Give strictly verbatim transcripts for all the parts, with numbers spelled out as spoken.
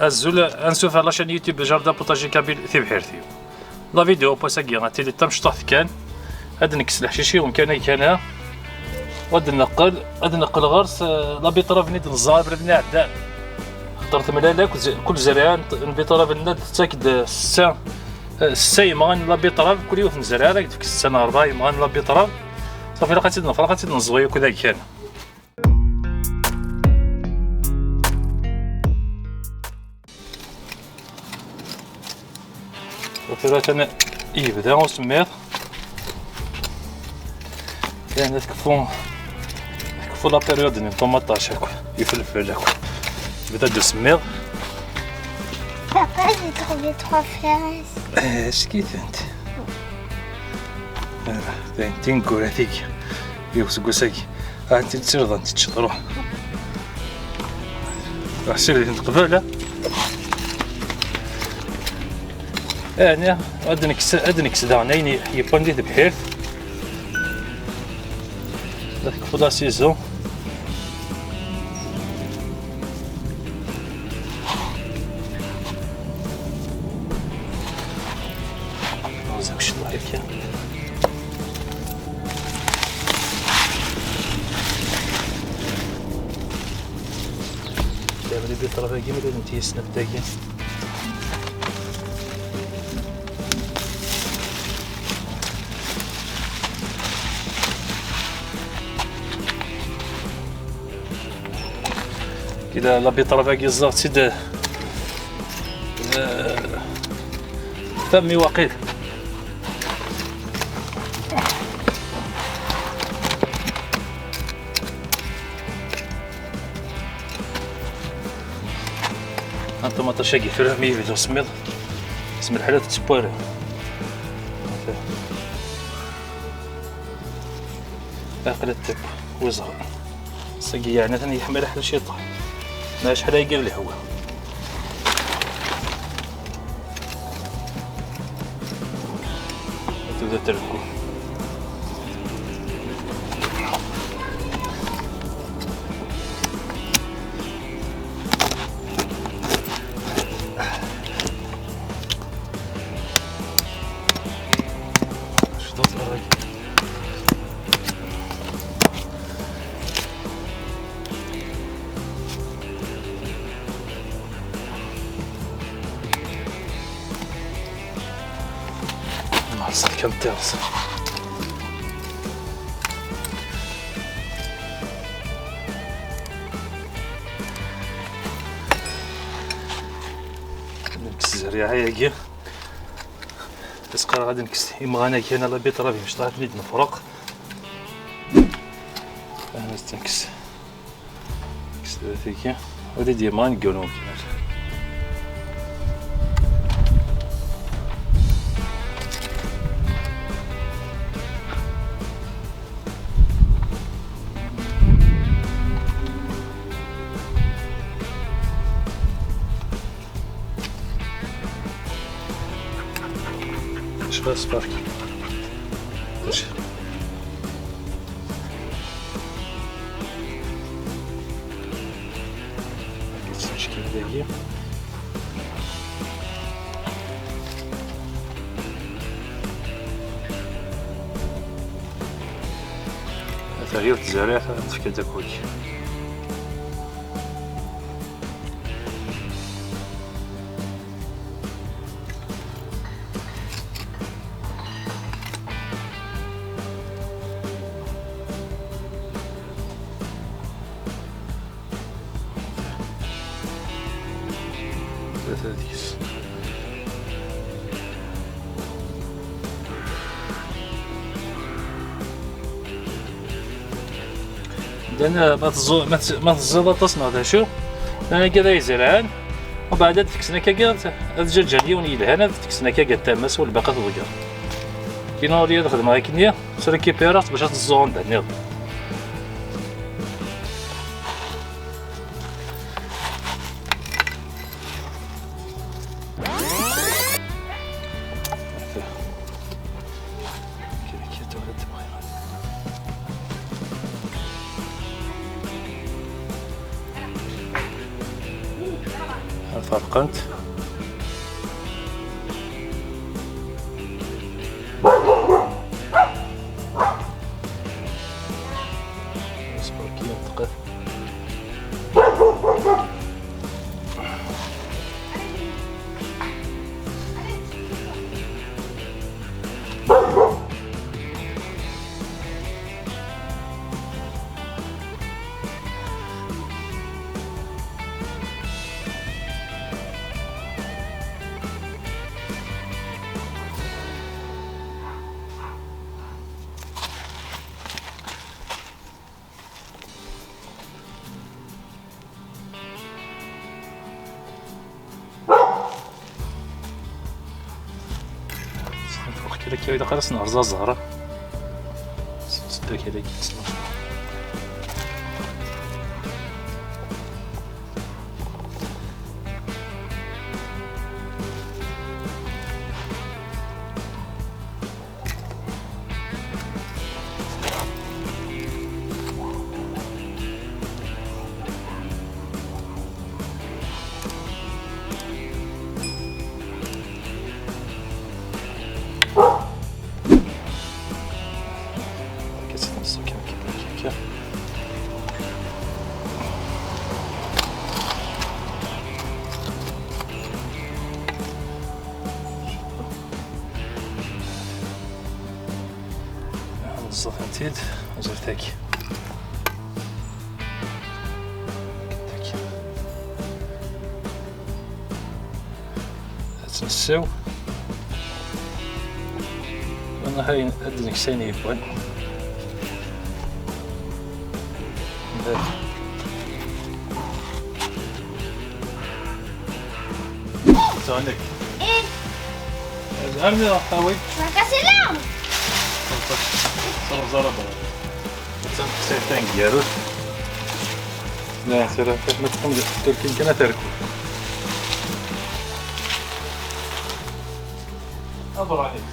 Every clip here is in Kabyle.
Azul, ansuf ɣer la chaîne YouTube Jardin Potager Kabyle tibḥirt-iw. La vidéo n wass-agi ad tili d tamecṭuḥt kan. Ad nekkes leḥcic-iw kan ay kan-a. U ad neqqel, ad neqqel ɣer-s, eh, la betterave-nni d-neẓẓa abrid-nni iɛeddan. Xaṭer temlal akk z-, kul zerriɛa n, n betterave-nni tettak-d ssa, eh, ssa yemɣan n la betterave, kul yiwet n zerriɛa ad ak-d-tefk ssa neɣ rebɛa yemɣan n la betterave. Ṣafi, ilaq ad tt-id-nefreq, ad tt-id-neẓẓu yakk d akken. Tura atan yebda usemmiḍ. Yan ad tekfu, tekfu la période n ṭumaṭac akk, ifelfel akk. Yebda-d usemmiḍ. Papa, j'ai trouvé trois fraises. Eh, est-ce qu'il tente? Ah, tin, tin gura tigi. Yiwet seg wass-agi. Ah, tin tirḍan teččeḍ, ruḥ. Ruḥ sirdi n teqbala. Ani, ad nekkes, ad nekkes daɣen ayen yewwan di tebḥirt. La tekfu la saison. Nɣez akk cwiṭ akka. Dayma di biṭraf-agi, ma llant yesnat dagi. Kida la biṭraf-agi ẓẓaɣ-tt-id, eh, fami waqil. Ṭumaṭic-agi tura mi yebda usemmiḍ, isem lḥal ad tettewwara. Aql-a tewwi wiẓer. Sagi yeɛni atan yeḥma leḥal ciṭuḥ. Ma acḥal ay yir lehwa. Tebda trekku. Cḍut lɣaci. Nɛeṣṣer kan tirẓ. Nekkes zzerriɛa-agi. As-qqareɣ ad nekkes imɣan-agi, la betterave, imecṭaḥ ad ten-id-nefreq. Ad as-tekkes. Kkes tagi. Ur d-yemɣan deg yiwen wemkan. Acḥal ṣṣfar? Acu? Yettmeckim dagi. Ata yiwet tzerriɛt ad tefk-d akk wagi. Tlata deg-s. Dan, eh, ma teẓẓu-, ma tez-, ma teẓẓiḍ aṭas neɣ d acu, dan akka d ay zerɛen, u beɛd ad tekksen akka, ad ǧǧaǧǧan yiwen yelhan, ad tekksen akka tama-s, u lbaqi ad teḍger. Kina ur ad xedmeɣ akkenni, ttrekipiraɣ-tt bac ad teẓẓu anda nniḍen. Ferqent. Sperki yenṭeq. Waqila akka i ilaq ara s-nerẓ aẓar. S-, s-, akka dagi. Akka s-, neṣṣu kan, kan, kan, kan. Neẓẓef-tent-id, azal tagi. Tagi. Ad tt-nessiw. Ad d-nekkes ayen yewwan. Ttɣennik. Eh. Zɛerni ɣef ṭawi. Makasila. Ẓer, ẓer, ẓer. Attan teqsiṭ taneggarut. La, sira, ma teqqim d tfekkin kan ad terku. Abraḥim.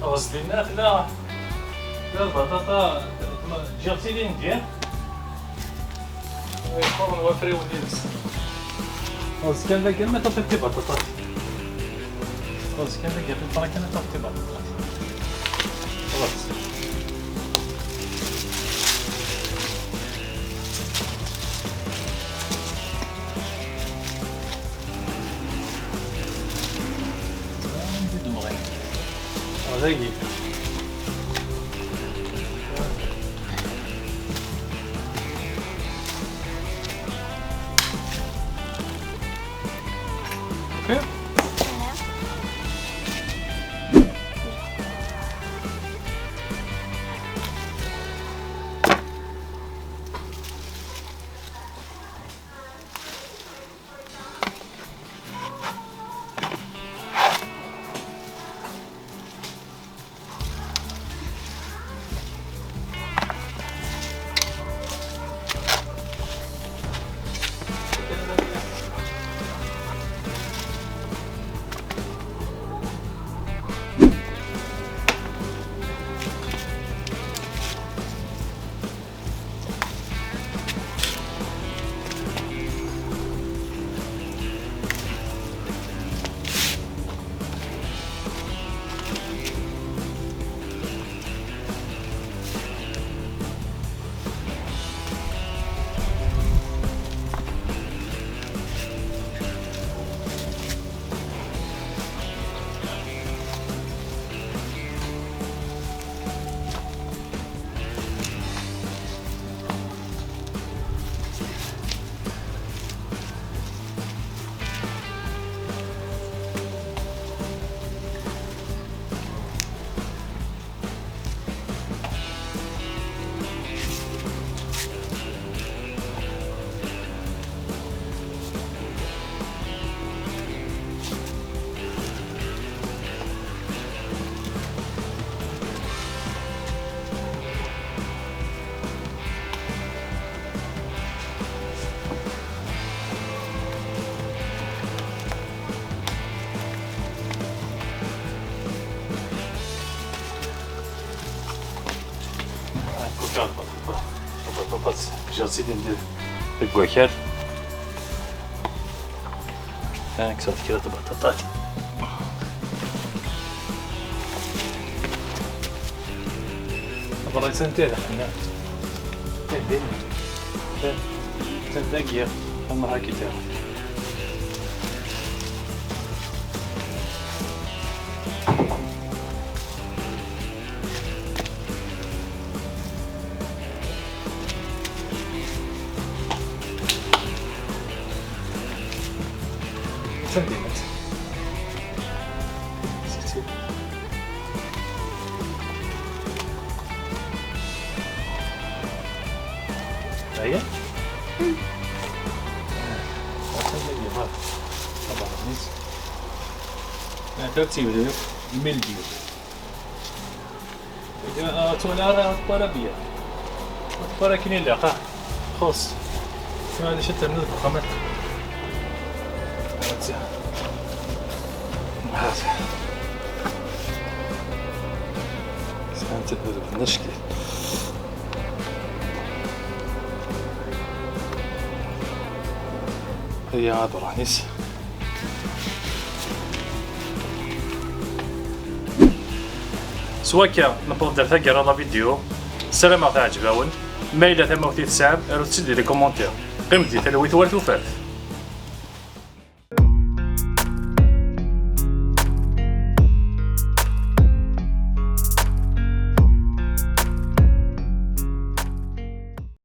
Ɣez dinna tella, tella lbaṭaṭa, ǧǧiɣ-tt ilindi. Yeqquren wafriwen yid-s. Ɣez kan dagi, ma tafeḍ tibaṭaṭat. Ɣez kan dagi, ɣef lfara kan ad tafeḍ tibaṭaṭat. Ɣez. Dagi. Okay. Ǧǧiɣ-tt-id deg wakal. Ha, kkseɣ-d kra n tbaṭaṭat. Berra-tt anta d ḥenna. Atan dagi, ama hakita. Atan dinna. Aya? Atan dagi, ha. Abaṛ-nni. Atan d tibdut, mildiw. Ur twala ara, ur twala bya. Ur twala akken ilaq, ah. Xus. Maɛlic, ad ternuḍ deg uxxamat. Hati. Hati. Sɛant lbal n acki. Aya ad ruḥen-is. S wakka, newweḍ-d ar taggara n la vidéo. Ssarameɣ teɛǧeb-awen. Ma yella tamawt i tesɛam, arut-tt-id di les commentaires. Qqimet di talwit war tufat.